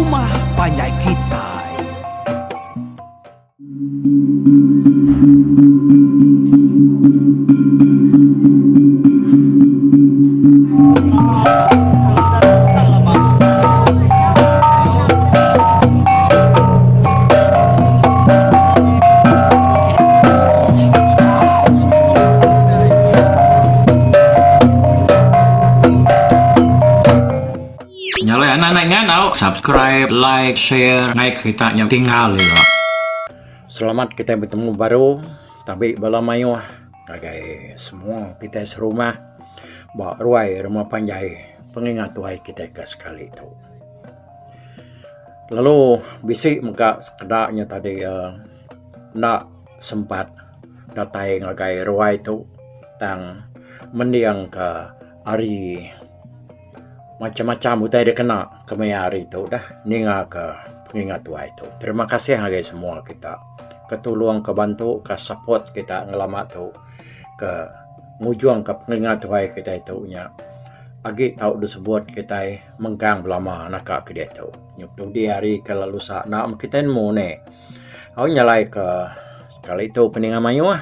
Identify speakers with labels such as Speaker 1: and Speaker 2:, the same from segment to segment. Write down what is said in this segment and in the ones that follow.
Speaker 1: rumah panjai kitai.
Speaker 2: Nya alai anak anak ingat tau subscribe, like, share ngai kerita nya tinggal ila.
Speaker 3: Selamat kitai betemu baru tabi bala mayuh ngagai semua kitai serumah ba ruai rumah panjai pengingat tuai kitai ke sekali tu. Lalu bisi mega sekeda nya tadi uhh enda sempat datai ngagai ruai tu tang mending ka ari macam-macam utai da kena kemaya hari tu dah ninga ka pengingat tuai tu. Terima kasih ngagai semua kita ke tulung ke bantu ke support kita ngelama tu ke ngujung ka pengingat tuai kitai tu nya agi tau disebut kitai mengkang belama naka ke diatu. Nyuk dudi hari ke lalu lusa enda meh kitai nemu neh. Au nyalai ke sekali tu peninga mayuh.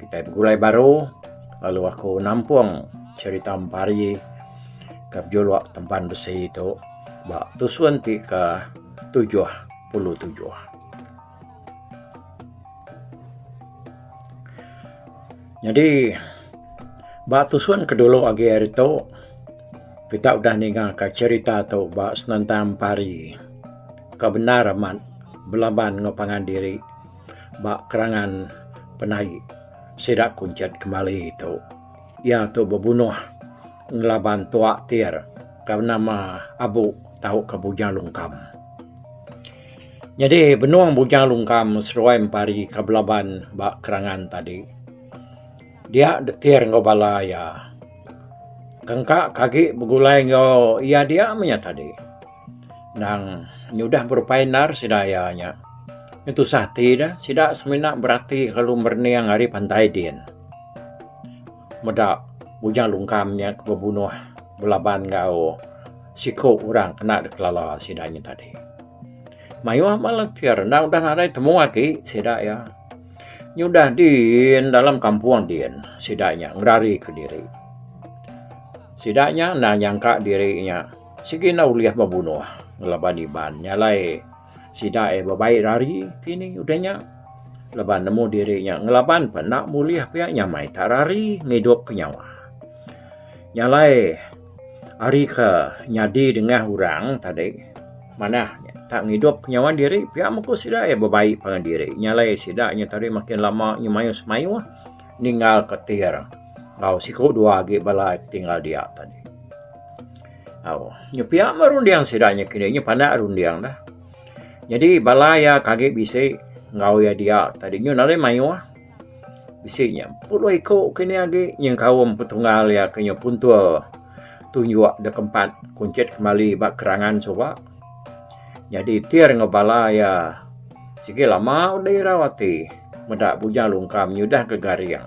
Speaker 3: Kitai begulai baru lalu aku nampung cherita Empari ke bejuluk Tempan Besi tu ba tusun ti ke 77. Nyadi ba tusun ke dulu agi ari tu kita udah ninga ka cherita tu ba senentang Empari ke bendar amat belaban enggau pangan diri. Ba kerangan penai sida Kunchet kemali tu iya tu bebunuh ngelaban tuak tir ke benama Abu tauka Bujang Lungkam. Nyadi benung Bujang Lungkam seduai empari ke belaban ba kerangan tadi dia detir enggau bala iya kengka ke agi begulai enggau iya dia meh nya tadi. Endang nyudah berupai endar sida iya nya. Nya tusah ati da sida semina berati lalu merening ari pantai din. Meda Bujang Lungkam nya ke bebunuh belaban enggau siku orang kena dikelala sida nya tadi. Mayuh bala ti endang udah nadai temu agi sida iya. Nyudah din dalam kampung din sida nya ngerari kediri. Sida nya endang nyangka diri nya. Sigi enda ulih bebunuh ngelaban Iban nya alai sida iya bebai rari kini udah nya laban nemu diri nya ngelaban pun enda bulih pia nyamai tak rari ngidup ke nyawa. Nya alai ari ke nyadi dengah orang tadi manah tak ngidup ke nyawa diri pia meh ku sida iya bebai pangan diri. Nya alai sida nya tadi makin lama nya mayuh semayuh ninggal ke tir enggau siku dua agi bala tinggal dia tadi. Au, nya pia meh runding sida nya kini nya pandak runding dah. Nyadi bala iya ke agi bisi enggau iya dia tadi nyu nadai mayuh. Bisi nya puluh iku kini agi nyengkaum petunggal iya ke nya puntul tunjuk da kempat kunchit kemali ba kerangan suba. Nyadi tir enggau bala iya sigi lama udah irau ati meda Bujang Lungkam nyudah ke garing.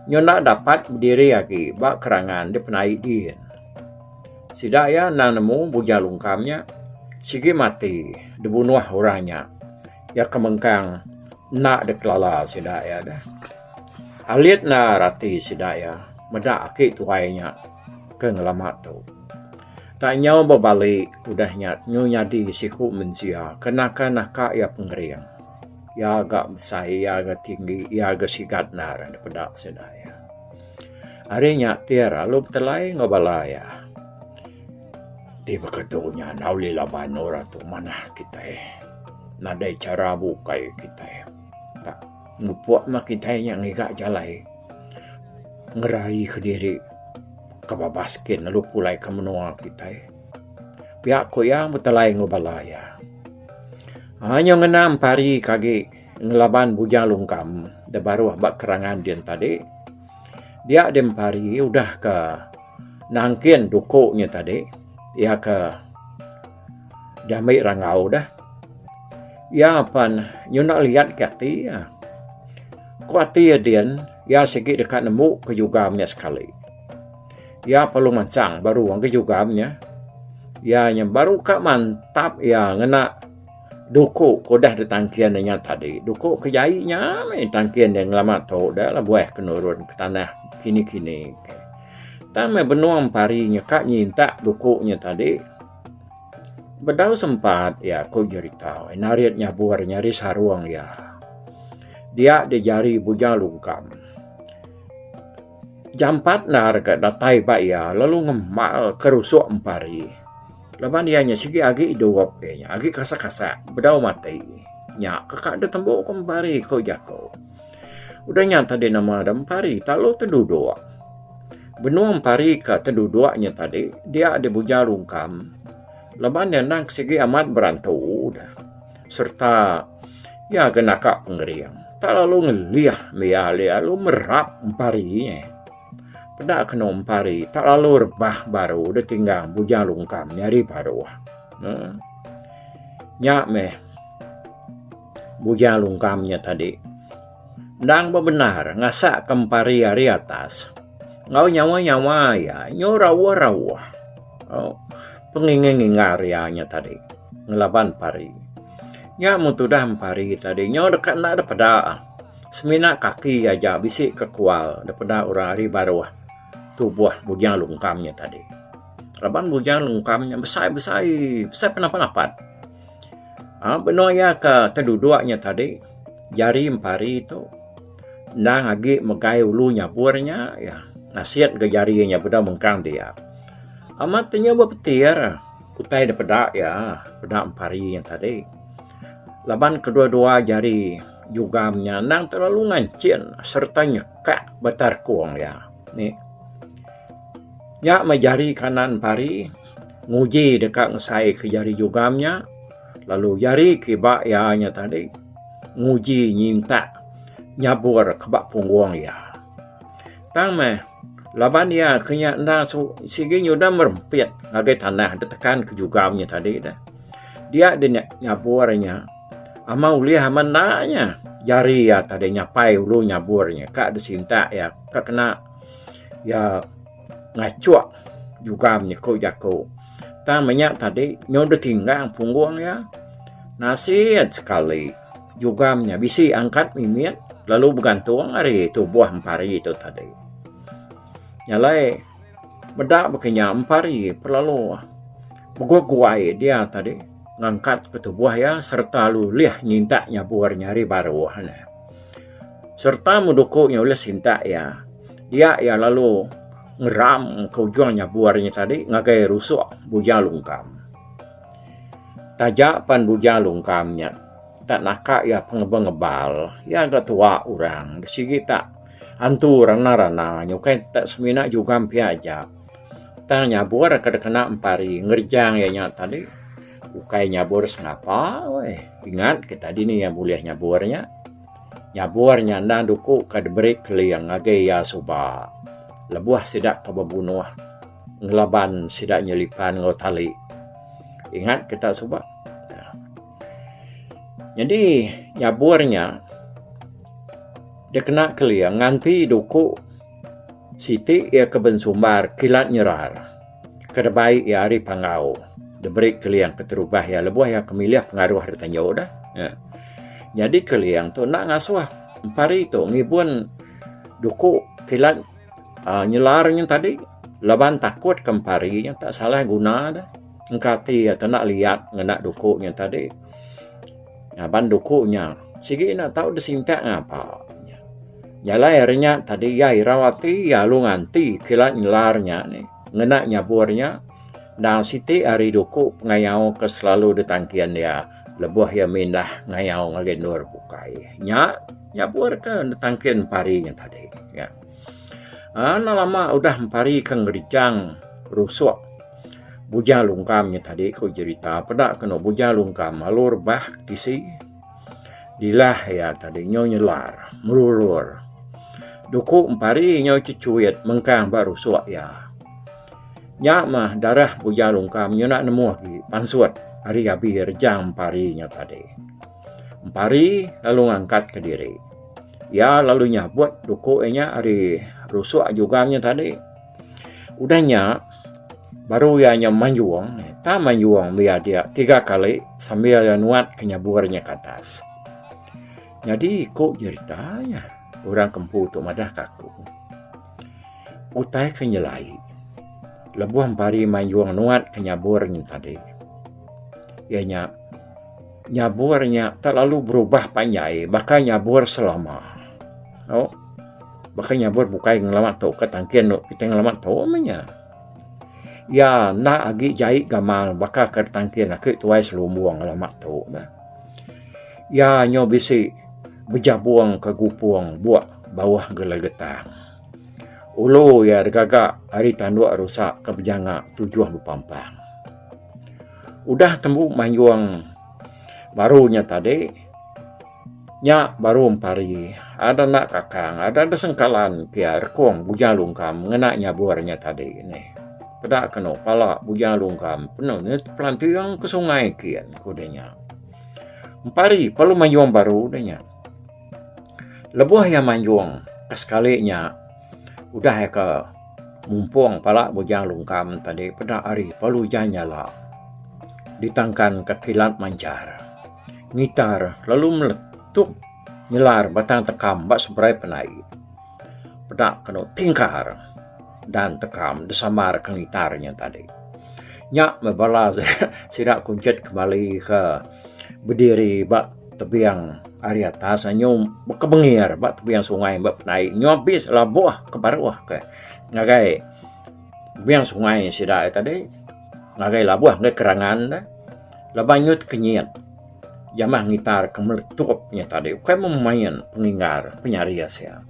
Speaker 3: Nyu enda dapat bediri agi ba kerangan dipenai din. Sida iya endang nemu Bujang Lungkam nya sigi mati dibunuh orang nya. Iya ke mengkang enda dikelala sida iya deh. Alit endar ati sida iya meda aki tuai nya ke ngelama tu. Tak nyau bebali udah nya nyu nyadi siku mensia ke naka-naka iya pengering. Iya ga besai, iya ga tinggi, iya ga sigat endar dipeda sida iya. Ari nya ti lalu betelai enggau bala iya. Ti baka tu nya enda ulih laban orang tu manah kitai. Nadai chara bukai kitai. Tak mupuk mah kitai nya ngiga jalai ngerai kediri ke babas kin lalu pulai ke menua kitai. Pia ku iya betelai enggau bala iya. Anyau ngena empari ke agi ngelaban Bujang Lungkam da baruh ba kerangan din tadi. Dia deh empari udah ke nangkin duku nya tadi iya ke diambi Ranggau dah. Iya pan nyunda liat ke ati iya. Ku ati iya din iya sigi deka nemu ke jugam nya sekali. Iya perlu mansang baru agi jugam nya. Iya nya baru ka mantap iya ngena duku ke udah ditangkin iya nya tadi. Duku ke jai nya meh ditangkin iya ngelama tu da lah buah ke nurun ke tanah kini-kini. Tang meh benung pari nya ka nyintak duku nya tadi bedau sempat iya ku jerita narit nyabur nyari sarung iya. Dia dijari Bujang Lungkam. Jampat endar ga datai ba iya lalu ngemal ke rusuk empari. Laban iya nya sigi agi idup iya nya agi kasak kasak bedau mati. Nya ke ka deh tembu ke empari ku jaku. Udah nya tadi nama deh empari lalu teduduk. Benung empari ka teduduk nya tadi dia deh bujang rungkam laban iya endang sigi amat berantu deh. Sereta iya ga naka pengering. Tak lalu ngelih mia alih lalu merap empari nya. Peda kenu empari tak lalu rebah baru deh tinggang Bujang Lungkam nyadi baruh. Uhh nya meh Bujang Lungkam nya tadi endang bebendar ngasak ke empari ari atas enggau nyawa-nyawa iya nyu rauh-rauh. Penginggar-inggar iya nya tadi. Ngelaban pari. Nya meh tudah empari tadi nyau deka enda dep peda. Semina kaki aja bisi ke kual dep peda orang ari baruh tubuh Bujang Lungkam nya tadi. Laban Bujang Lungkam nya besai besai besai penapat napat. Aaa benung iya ke teduduk nya tadi jari empari tu endang agi megai ulu nyabur nya iya. Nasit ga jari nya bedau mengkang dia. Amat te nya bepetir. Utai da peda iya, peda empari nya tadi. Laban kedua-dua jari jugam nya endang terlalu nganchin sereta nyekak ba tarkung iya. Nih. Nya meh jari kanan empari nguji deka ngesai ke jari jugam nya lalu jari kiba iya nya tadi nguji nyintak nyabur ke ba punggung iya. Tang meh laban iya ke nya enda sigi nyudah merempit ngagai tanah da tekan ke jugam nya tadi deh. Dia deh nyabur nya amang ulih aman enda nya jari iya tadi nyapai ulu nyabur nya ka deh sintak iya ka kena iya ngachuk jugam nya ku jaku. Tang meh nya tadi nyau deh tinggang punggung iya nasit sekali. Jugam nya bisi angkat mimit lalu begantung ari tubuh empari tu tadi. Nya alai meda baka nya empari pelalu beguai-guai dia tadi ngangkat ke tubuh iya sereta lalu ulih nyintak nyabur nya ari baruh ne. Sereta meduku nya ulih sintak iya, dia iya lalu ngeram ke ujung nyabur nya tadi ngagai rusuk Bujang Lungkam. Taja pan Bujang Lungkam nya tak naka iya pengebal-ngebal, iya ga tua orang sigi tak antu rana-rana nya ukai tak semina jugam pia aja. Tang nyabur ke dikena empari ngerejang iya nya tadi ukai nyabur sengapa weh. Ingat kita dini iya bulih nyabur nya. Nyabur nya endang duku ke diberi Keling ngagai iya suba lebuh sida ke bebunuh. Ngelaban sida nyelipan enggau tali. Ingat kita suba. Nyadi nyabur nya dikena kelia nganti duku siti iya ke bensumbar kilat nyerar ke dibai iya ari Panggau diberi Keling keterubah iya lebuh iya ke milih pengaruh ari Tanjau dah. Nyadi Keling tu enda ngasuh empari tu ngibun duku kilat uhh nyelar nya tadi laban takut ke empari nya tak salah guna deh. Engka ati iya kena liat ngena duku nya tadi. Laban duku nya sigi enda tau disintak ngapa. Nya alai ari nya tadi iya irau ati iya lalu nganti kila nyelar nya nih ngena nyabur nya endang siti ari duku pengayau ke selalu ditangkin iya lebuh iya mindah ngayau ngagai endur bukai. Nya nyabur ke ditangkin empari nya tadi. Enda lama udah empari ke ngerejang rusuk. Bujang Lungkam nya tadi ku jerita peda kenu Bujang Lungkam lalu rebah tisi dilah iya tadi nyau nyelar merurur. Duku empari nyau chechuit mengkang ba rusuk iya. Nya mah darah Bujang Lungkam nyau enda nemu agi pansut ari abi rejang empari nya tadi. Empari lalu ngangkat kediri. Iya lalu nyabut duku iya nya ari rusuk jugam nya tadi. Udah nya. Baru iya nya manjung, tang manjung mih iya dia tiga kali sambil iya nuat ke nyabur nya ke atas. Nyadi ku jerita iya, orang ke empu tu madah ka aku. Utai ke nyelai lebuh empari manjung nuat ke nyabur nya tadi iya nya nyabur nya tak lalu berubah panjai baka nyabur selama. Au baka nyabur bukai ngelama tu ka tangkin kitai ngelama tu meh nya. Iya enda agi jai gamal baka ke ditangkin aki tuai selumbung lama tu ne. Iya nyau bisi bejabung ke gupung buk bauh gelegetang. Ulu iya digaga ari tanduk rusa ke bejanga tujuh bepampang. Udah tembu mayung baru nya tadi Nya baru empari ada enda kakang ada da sengkalan pia rekung Bujang Lungkam ngena nyabur nya tadi nih. Peda kenu pala Bujang Lungkam penu ne tepelanting ke sungai kin ku deh nya. Empari perlu mayung baru deh nya. Lebuh iya mayung ke sekali nya udah iya ke mumpung pala Bujang Lungkam tadi peda ari perlu ujan nyala ditangkan ke kilat manchar. Ngitar lalu meletup nyelar batang tekam ba seberai penai. Peda kenu tingkar dan tekam disambar ke ngitar nya tadi. Nya meh bala sida kunchit kemali ke bediri ba tebing ari atas anyu bekebengir ba tebing sungai ba penai nyu abis labuh ke baruh ke ngagai tebing sungai sida tadi ngagai labuh ngagai kerangan ne. Laban nyut kenyit jamah ngitar ke meletup nya tadi ukai memain penginggar penyaris iya.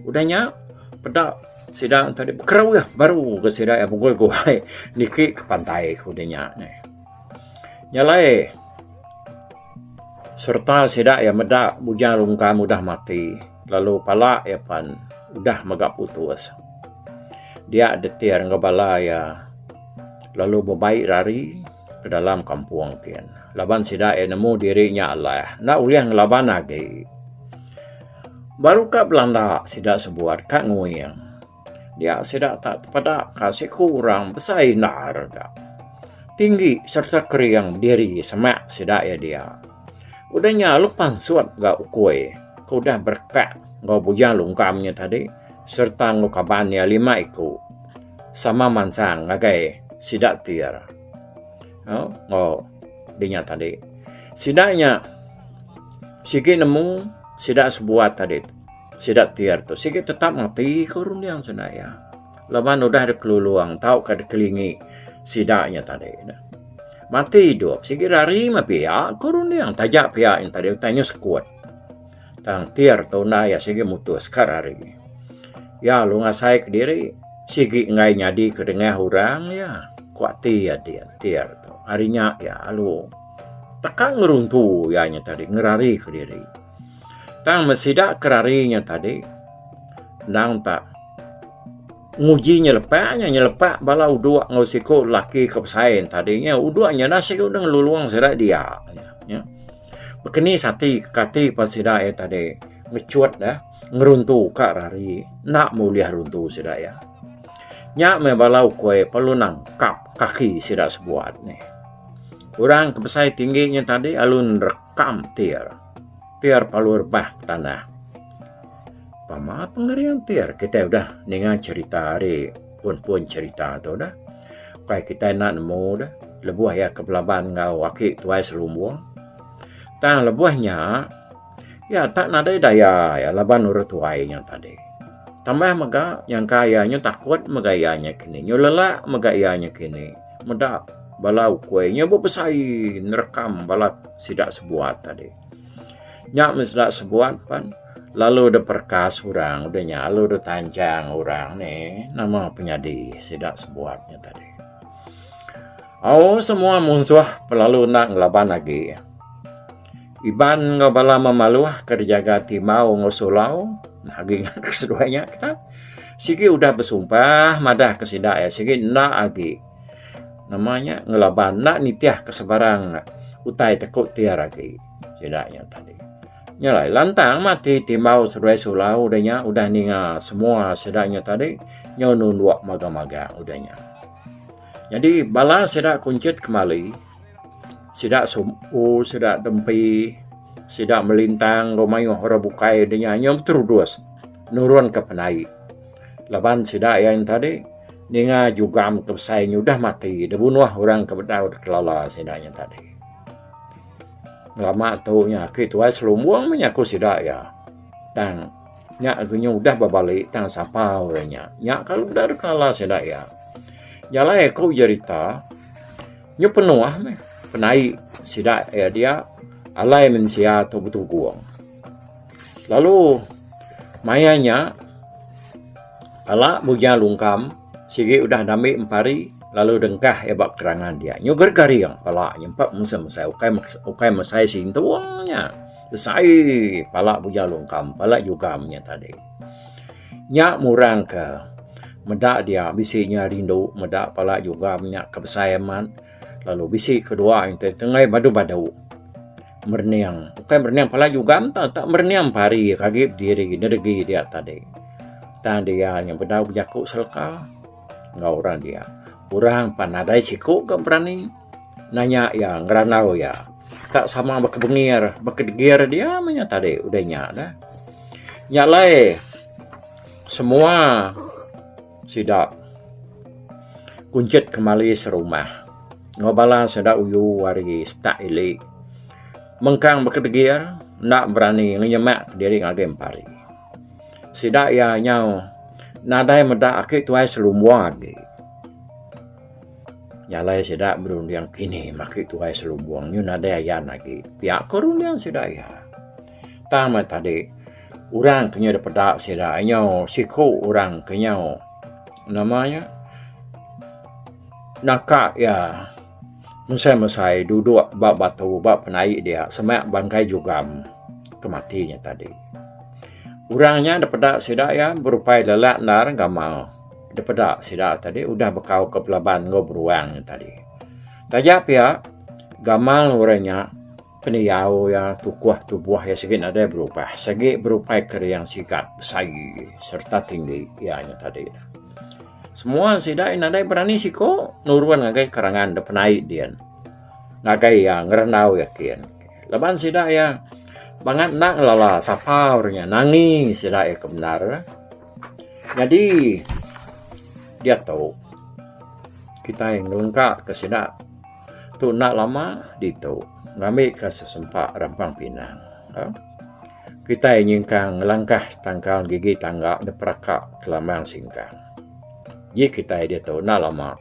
Speaker 3: Udah nya peda sida tadi bekeruh baru ga sida iya begoi goi niki ke pantai ke udah nya neh. Nya alai sereta sida iya meda Bujang Rungkam udah mati lalu pala iya pan udah mega putus. Dia detir enggau bala iya lalu bebai rari. Ke dalam kampung kin. Laban sida iya nemu diri nya alah enda ulih ngelaban agi. Baru ka belanda sida sebuat ka nguing. Dia sida tak tepeda ka siku orang besai endar ga. Tinggi sereta kering bediri semak sida iya dia. Udah nya lalu pansut ga ukui ke udah berekak enggau Bujang Lungkam nya tadi sereta enggau kaban iya lima iku sama mansang ngagai sida tir. Enggau dinya tadi. Sida nya sigi nemu sida sebuat tadi sida tir tu sigi tetap mati ku runding sida iya. Laban udah dikelulung tauka dikelingi sida nya tadi. Mati idup sigi rari meh pia ku runding taja pia nya tadi utai nya sekut. Tang tir tu enda iya sigi mutus ka rari. Iya lalu ngasai kediri sigi enggai nyadi ke dengah orang iya ku ati iya din tir tu. Ari nya iya lalu teka ngeruntu iya nya tadi ngerari kediri. Tang meh sida ke rari nya tadi endang tak nguji nyelepak nya nyelepak bala udok enggau siku lelaki ke besai ne tadi nya udok nya enda siku deh ngelulung sida dia. Bekeni sati kati pa sida iya tadi ngechut ne ngeruntu ka rari enda meh ulih runtu sida iya. Nya meh bala ukui perlu nangkap kaki sida sebuat nih. Orang ke besai tinggi nya tadi lalu nerekam tir. Tir perlu rebah tanah. Pama pengering tir kitai udah ninga cherita ari pun-pun cherita tu dah. Ukai kitai enda nemu dah lebuh iya ke belaban enggau aki tuai selumbung. Tang lebuh nya iya tak nadai daya iya laban orang tuai nya tadi. Tambah mega nyangka iya nyu takut mega iya nya kini nyu lelak mega iya nya kini meda bala ukui nya bebesai nerekam bala sida sebuat tadi. Nya meh sida sebuat pan lalu dep perekas orang udah nya lalu dep tanchang orang nih nama penyadi sida sebuat nya tadi. Au semua munsuh pelalu enda ngelaban agi. Iban enggau bala memaluh ke dijaga Timau enggau Sulau agi ngaga seduai nya kita sigi udah besumpah madah ke sida iya sigi enda agi nama nya ngelaban enda nitih ke sebarang utai teku tir agi. Sida nya tadi. Nya alai lantang mati timbau seduai sulau udah nya udah ninga semua sida nya tadi nyau nunduk magang-magang udah nya. Nyadi bala sida kunchit kemali sida sumpu sida dempi sida melintang enggau mayuh orang bukai da nya nyau beterudus nurun ka penai laban sida iya tadi ninga jugam ke besai nya udah mati dibunuh orang ke bedau dikelala sida nya tadi. Ngelama tu nya aki tuai selumbung meh jaku sida iya tang nya ku nyu udah bebali tang sapa orang nya. Nya kalau udah dikelala sida iya. Nya alai aku jerita nyu penuh meh penai sida iya dia alai mensia tu betugung. Lalu maya nya pala Bujang Lungkam sigi udah diambi empari lalu dengkah iya ba kerangan dia. Nyu garing pala nya empa mesai mesai ukai ukai mesai sintung nya besai pala Bujang Lungkam pala jugam nya tadi. Nya murang ke meda dia bisi nya rindu meda pala jugam nya ke besai amat lalu bisi kedua nya tengah badu badu. Merening. Ukai merening pala jugam tau tak merening pari ke agi bediri neregi dia tadi. Tang dia nya bedau bejaku seleka enggau orang dia. Orang pan nadai siku ga berani nanya iya ngerandau iya. Tak sama baka bengir baka degir dia meh nya tadi udah nya dah. Nya alai semua sida kunchit kemali serumah. Enggau bala sida uyu ari setak ili mengkang bekedegir enda berani ngenyemak diri ngagai empari. Sida iya nyau nadai meda aki tuai selumbung agi. Nya alai sida berunding kini meh aki tuai selumbung nyu nadai ayan agi pia ko runding sida iya. Tang meh tadi orang ke nyau dipeda sida nyau siku orang ke nyau nama nya. Naka iya mesai-mesai duduk ba batu ba penaik dia semak bangkai jugam ke mati nya tadi. Orang nya dipeda sida iya berupai lelak endar gamal dipeda sida tadi udah bekau ke belaban enggau beruang nya tadi. Taja pia gamal orang nya pendiau iya tukuh tubuh iya sigi nadai berubah sigi berupai kering sigat besai sereta tinggi iya nya tadi. Semua sida iya nadai berani siko nurun ngagai kerangan da penai din ngagai iya ngerandau iya kin. Laban sida iya bangat enda ngelala sapa orang nya nangi sida iya ke bendar. Nyadi diatu kitai ngelengka ke sida tu enda lama ditu ngambi ka sesempa rampang pinang. Kitai nyingkang ngelangkah setangkal gigi tangga da peraka kelambang singkang. Ji kitai diatu enda lama.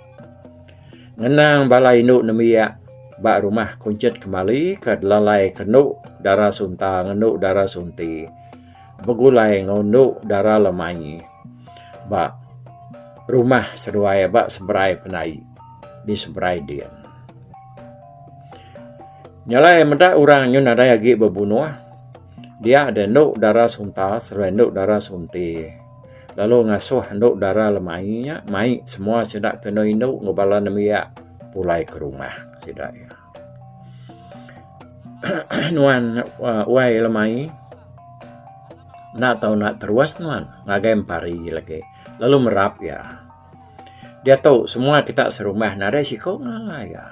Speaker 3: Ngenang bala indu nembiak ba rumah Kunchit Kemali ke delalai ke endu dara Sunta ngendu dara Sunti begulai enggau endu dara Lemai ba rumah seduai ba seberai penai di seberai din. Nya alai meda orang nyu nadai agi bebunuh dia deh endu dara sunta seruai endu dara sunti lalu ngasuh endu dara lemai nya mai semua sida ke indu indu enggau bala nembiak pulai ke rumah sida iya. Nuan wai lemai enda tau enda terus nuan ngagai empari lagi lalu merap iya. Diatu semua kita serumah nadai siku ngelala iya.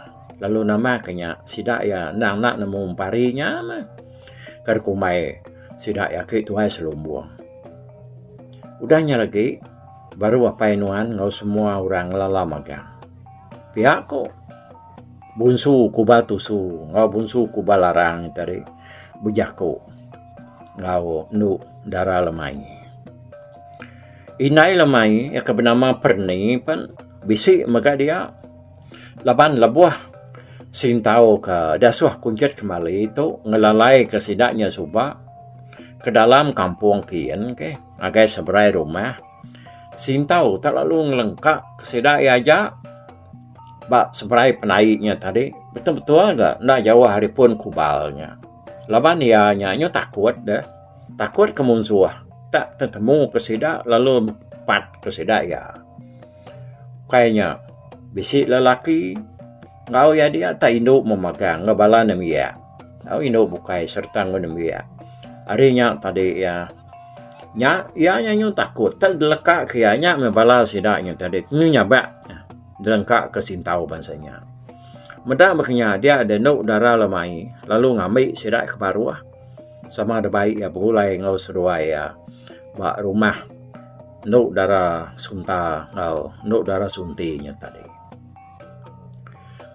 Speaker 3: Lalu nambah ke nya sida iya endang enda nemu empari nya meh. Ke dikumbai sida iya agi tuai selumbung. Udah nya lagi baru apai nuan enggau semua orang ngelala magang. Pia ku Bunsu Kubal Tusu enggau Bunsu Kubal Larang tadi bejaku enggau endu dara lemai. Indai lemai iya ke benama Perni pen bisi mega dia laban lebuh sintau ke dasuh Kunchit Kemali tu ngelalai ke sida nya suba ke dalam kampung kin ke ngagai seberai rumah sintau tak lalu ngelengka ke sida iya aja ba seberai penai nya tadi betul betul ga enda jauh ari pun kubal nya laban iya nya nyu takut deh. Takut ke munsuh tak tetemu ke sida lalu pat ke sida iya. Ukai nya bisi lelaki enggau iya dia tak indu memagang enggau bala nembiak. Tau indu bukai sereta enggau nembiak. Ari nya tadi iya nya iya nya nyun takut tak deleka ke iya nya meh bala sida nya tadi nyu nyabak. Dilengka ke sintau bansa nya. Meda meh nya dia deh endu dara lemai lalu ngambi sida ke baruh sama dibai iya begulai enggau seduai iya ba rumah endu dara Sunta enggau endu dara Sunti nya tadi.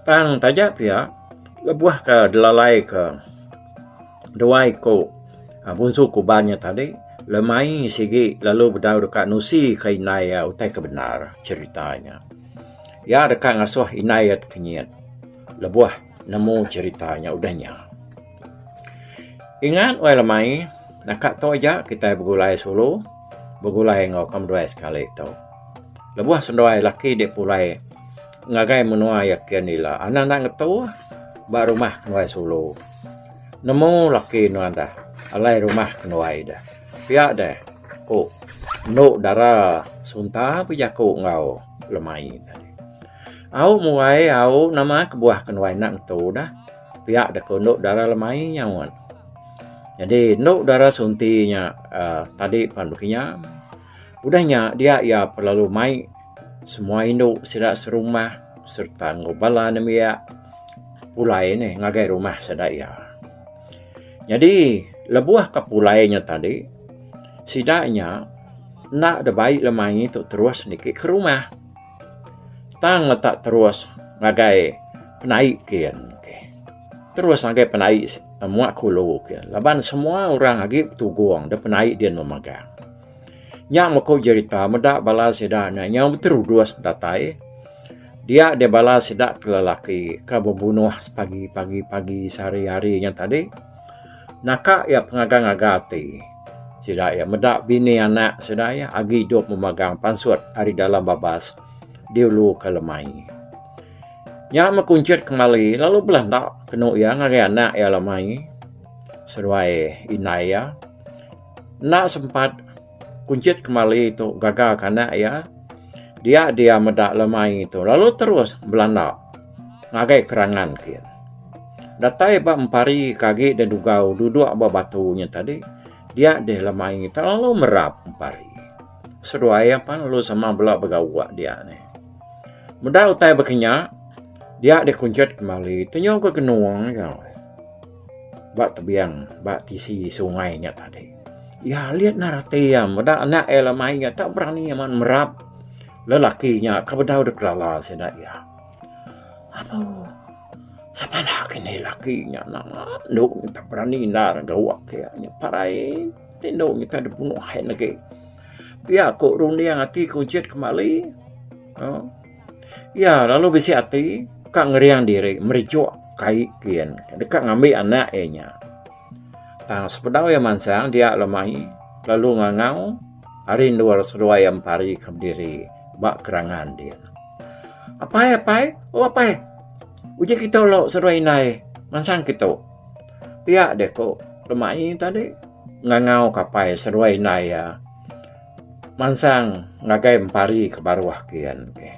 Speaker 3: Tang taja pia lebuh ke dilalai ke dua iku Bunsu Kuban nya tadi lemai sigi lalu bedau deka nusi ke indai iya utai ke bendar cherita nya. Iya deka ngasuh indai iya tekenyit lebuh nemu cherita nya udah nya. Ingat wai lemai naka tu aja kitai begulai sulu begulai enggau kemeduai sekali tu. Lebuh seduai laki dek pulai ngagai menua iya kin ila anang enda ngetu ba rumah kenuai sulu. Nemu laki nuan dah alai rumah kenuai deh. Pia deh ku endu dara Sunta bejaku enggau Lemai tadi. Au muai au nama kebuah kenuai enda ngetu dah. Pia deh ku endu dara Lemai nyaut. Nyadi endu dara Sunti nya uhh tadi pan bekinya. Udah nya dia iya perlu mai semua indu sida serumah sereta enggau bala nembiak pulai neh ngagai rumah sida iya. Nyadi lebuh ka pulai nya tadi sida nya enda dibai lemai tu terus niki ke rumah tang letak terus ngagai penai kin. Terus ngagai penai muak kulu kin laban semua orang agi betugong da penai din memagang. Nya meh ku jerita meda bala sida ne nyau beterudus datai. Dia deh bala sida ke lelaki ke bebunuh sepagi pagi pagi sehari hari nya tadi naka iya pengaga ngaga ati. Sida iya meda bini anak sida iya agi idup memagang pansut ari dalam babas diulu ke lemai. Nya meh kunchit kemali lalu belanda kenu iya ngagai anak iya lemai seduai indai iya. Enda sempat kunchit kemali tu gaga ke anak iya, dia dia meda lemai tu lalu terus belanda ngagai kerangan kin. Datai ba empari ke agi deh dugau duduk ba batu nya tadi, dia deh lemai tu lalu merap empari. Seduai iya pan lalu sama bela begawa dia neh. Meda utai baka nya, dia deh kunchit kemali tu nyau ke genung iya. Ba tebing ba tisi sungai nya tadi. Iya alit nar ati iya meda anak iya lemai nya tak berani amat merap lelaki nya ke bedau dep kelala sida iya. Apo sapa enda kini lelaki nya nama endo tak berani endar gawa ke iya nya parai ti endo nyata dep punoh ain agi. Pia ku runding ati ku Ujit kemali. Iya lalu bisi ati ka ngering diri merijuk kai kin deka ngambi anak iya nya. Tang sebedau iya mansang dia lemai lalu ngangau ari endur seduai iya empari ke bediri ba kerangan din. Apai apai oh apai uji kitu lo seduai indai mansang kitu. Pia deh ku lemai tadi ngangau ka apai seduai indai iya. Mansang ngagai empari ke baruh kian ke.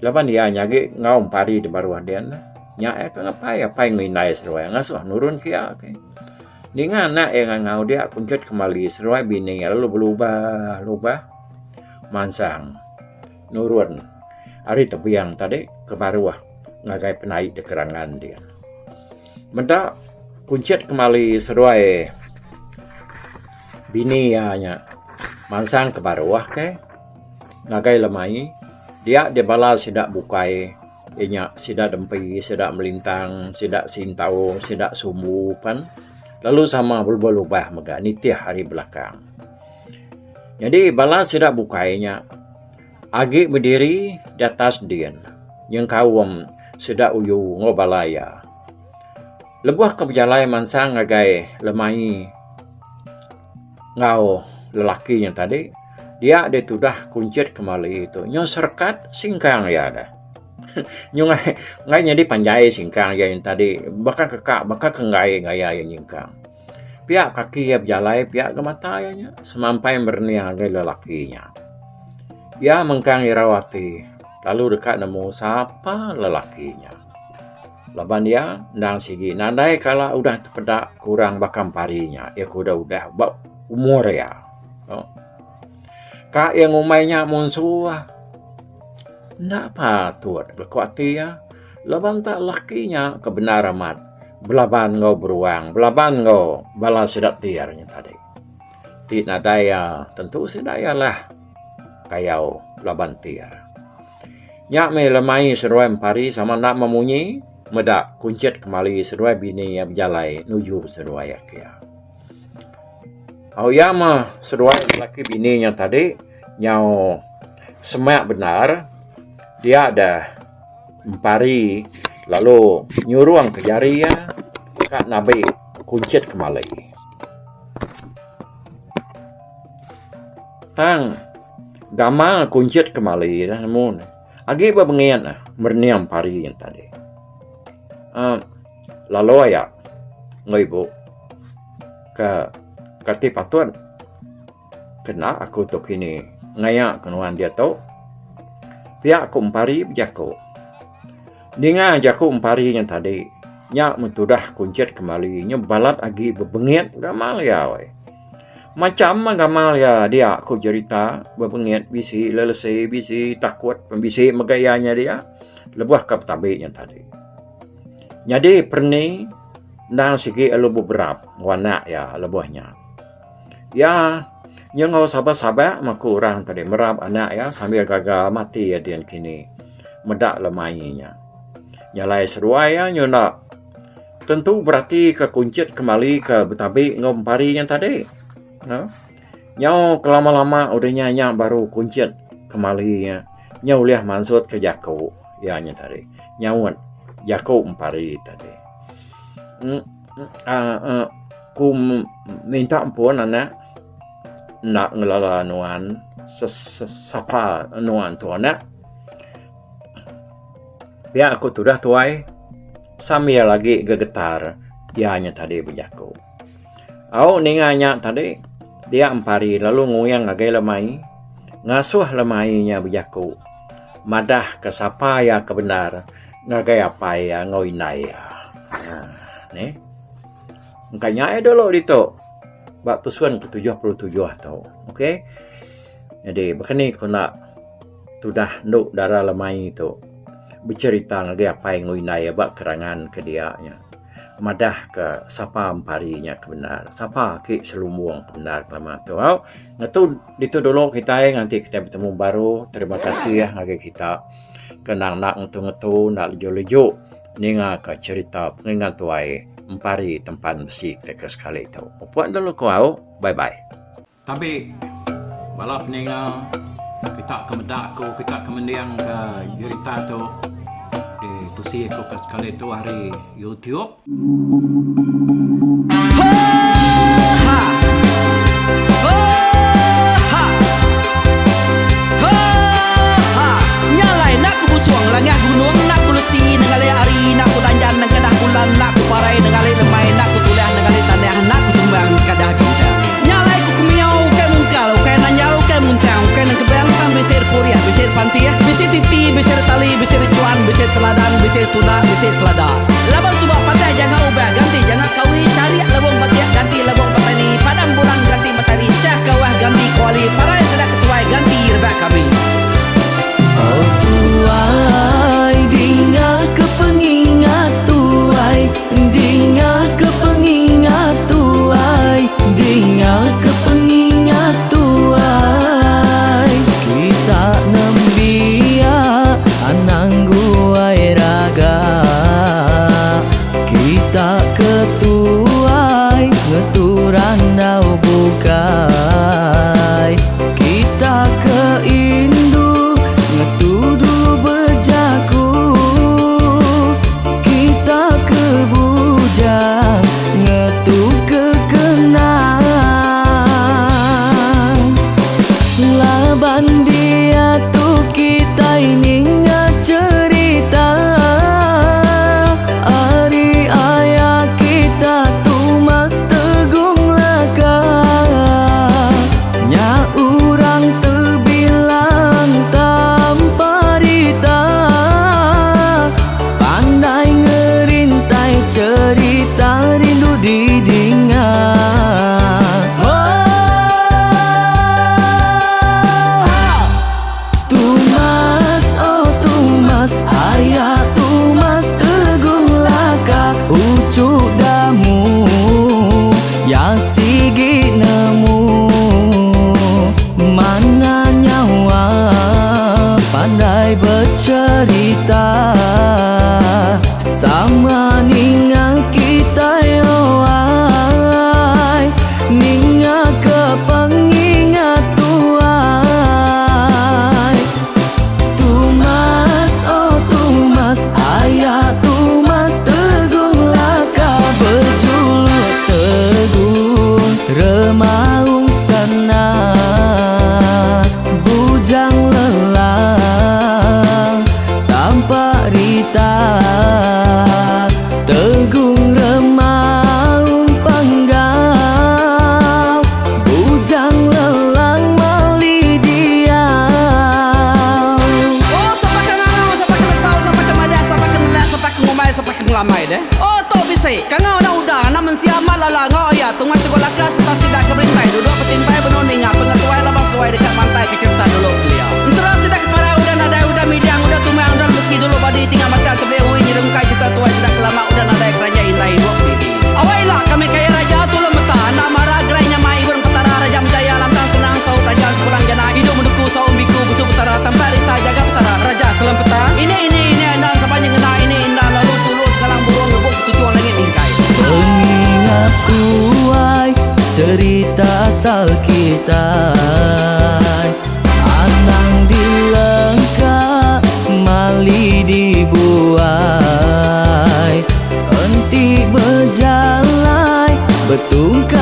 Speaker 3: Laban iya nyagi enggau empari di baruh din nya iya ke apai apai enggau indai seduai ngasuh nurun ke iya ke. Ninga anak iya ngangau dia kunchut kemali seduai bini iya lalu belubah lubah mansang nurun ari tebing tadi ke baruh ngagai penai da kerangan din. Meda kunchit kemali seduai bini iya nya mansang ke baruh ke ngagai lemai dia deh bala sida bukai iya nya sida dempi sida melintang sida sintau sida sumbu pan lalu sama belubah lubah mega nitih ari belakang. Nyadi bala sida bukai nya agi bediri di atas din nyengkaum sida uyu enggau bala iya. Lebuh ke bejalai mansang ngagai lemai enggau lelaki nya tadi dia deh tudah kunchit kemali tu nyau serekat singkang iya deh. Nyau enggai nyadi panjai singkang iya nya tadi baka keka baka ke enggai gaya iya nyingkang. Pia kaki iya bejalai pia ga mata iya nya semampai merening ngagai lelaki nya. Iya mengkang irau ati lalu deka nemu sapa lelaki nya. Laban iya endang sigi nadai kala udah tepeda ke orang baka empari nya iya ke udah udah ba umur iya. Ka iya ngumbai nya munsuh. Enda patut ga ku ati iya laban tak laki nya ke bendar amat belaban enggau beruang belaban enggau bala sida tir nya tadi. Ti nadai iya tentu sida iya lah kayau laban tir. Nya meh lemai seduai empari sama enda memunyi meda kunchit kemali seduai bini iya bejalai nuju seduai iya kia. Au iya mah seduai laki bini nya tadi nyau semak bendar dia deh empari lalu nyurung ke jari iya ka nabi kunchit kemali. Tang gamal kunchit kemali dah nemu ne agi ba bengit ne merening empari nya tadi. uhh Lalu aya enggau ibu ke kati patut kena aku tu kini ngaya ke nuan diatu pia ku empari bejaku. Ninga jaku empari nya tadi nya meh tudah kunchit kemali nya balat agi bebengit gamal iya weh. Macam meh gamal iya dia ku jerita bebengit bisi lelesi bisi takut bisi mega iya nya dia lebuh ka betabi nya tadi. Nyadi perni endang sigi lalu beberap enggau anak iya lebuh nya. Iya nyengau sabak-sabak meh ku orang tadi merap anak iya sambil gaga mati iya din kini meda lemai nya. Nya alai seduai iya nyunda tentu berati ke kunchit kemali ke betabi enggau empari nya tadi. Nyau kelama-lama udah nya nya baru kunchit kemali nya nya ulih mansut ke jaku iya nya tadi nyaut jaku empari tadi. Aaa ku minta ampun anak enda ngelala nuan sapa nuan tu anak. Pia ku tudah tuai sambil agi gegetar iya nya tadi bejaku. Au ninga nya tadi dia empari lalu nguing ngagai lemai ngasuh lemai nya bejaku madah ka sapa iya ke bendar ngagai apai iya enggau indai iya. Aaa neh. Engka nya iya dulu ditu ba tusun ke 77 tu. Okey. Nyadi baka ni ku enda tudah endu dara lemai tu becherita ngagai apai enggau indai iya ba kerangan ke dia nya. Madah ke sapa empari nya ke bendar. Sapa agi selumbung ke bendar kelama tu au. Ngetu ditu dulu kitai nganti kitai betemu baru. Terima kasih ngagai kita ke endang enda ngetu-ngetu enda leju-leju ninga ka cherita pengingat tuai empari tempan besi kitai ke sekali tu. Pupuk dulu ku au. Bye bye. Tabi bala peninga kita ke meda aku kita ke mending ke jerita tu di tusi aku ke sekali tu ari YouTube.
Speaker 1: Nya alai enda ku busung langah gunung enda ku lesi nengali hari enda ku danjan nengkedah bulan enda ku parai nengali lemai enda ku tulah nengali tanah enda ku tumbang nengkadah bintang. Nya alai ku kemiau ukai mungkal ukai nanjal ukai muntang ukai nengkebang tang bisi repurih bisi repantih bisi titi bisi retali bisi rechuan bisi teladan bisi tunda bisi selada. Laban suba patah janga ubah ganti janga kawi charik lebung batik ganti lebung petani padam bulan ganti matari chah kawah ganti kuali parai sida ketuai ganti rebak kami.
Speaker 4: Oh tuai dinga ke pengingat tuai dinga ke pengingat tuai dinga ke pengingat tuai kita nembiak anang guai raga kita ke tuai ngetu randau bukai kita ke indu ngetu dulu bejaku. rita Tegung remaung panggau Bujang lelang mali diau.
Speaker 1: Oh sapa ke ngangau sapa ke nesau sapa ke madah sapa ke nelah sapa ke ngumbai sapa ke ngelamai deh. Oh tu bisi kangau enda udah anak mensia amat lala enggau iya tungai teguk laka sereta sida ke berintai duduk betimpai benung ninga pengetuai laban seduai deka mantai ke cherita dulu kelia. Ensera sida ke parai udah nadai udah midang udah tumang udah lesi dulu badi tinggal matang tebeli ui nyerungkai cherita tuai sida ke lama udah nadai keranjai indai ibup didi. Awai ila kami kaya raja tulung meta anak mara gerai nyamai ibun petara raja menjaya lantang senang saut raja sepulang jana idup menuku saum biku busu petara tampai rita jaga petara raja selam peta ini ini ini enda sapa nyengena ini inda lalu tulu sekalang burung ngebuk ketuchung langit mingkai.
Speaker 4: Pengingat tuai cerita asal kitai Anang dilengka mali dibuai Enti bejalai betungkat.